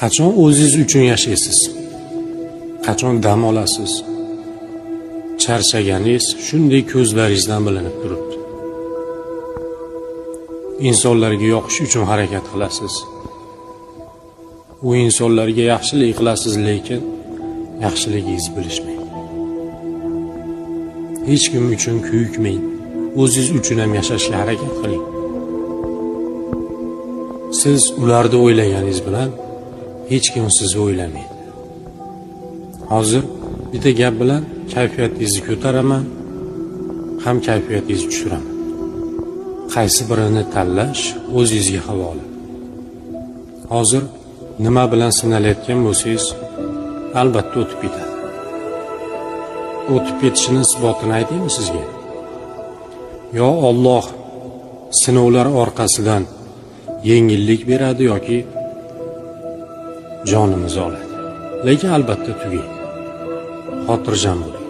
Qachon o'zingiz uchun yashaysiz? Qachon dam olasiz? Charchaganingiz shunday ko'zlaringizdan bilinib turibdi. Insonlarga yoqish uchun harakat qilasiz. U insonlarga yaxshilik qilasiz, lekin yaxshiligingizni bilishmaydi. Hech kim uchun kuyikmang. O'zingiz uchun ham yashashga harakat qiling. Siz ularni o'ylaganingiz bilan hech kim sizni o'ylamaydi. Hozir bitta gap bilan kayfiyatingizni ko'taraman, ham kayfiyatingizni tushiraman. Qaysi birini tanlash o'zingizga havola. Hozir nima bilan sinalayotgan bo'lsangiz, albatta o'tib ketadi. O'tib ketishini isbotini aytaymi sizga? Yo Alloh sinovlar orqasidan yengillik beradi yoki jonimizni oladi. Lekin albatta tugaydi. Xotirjam bo'ling.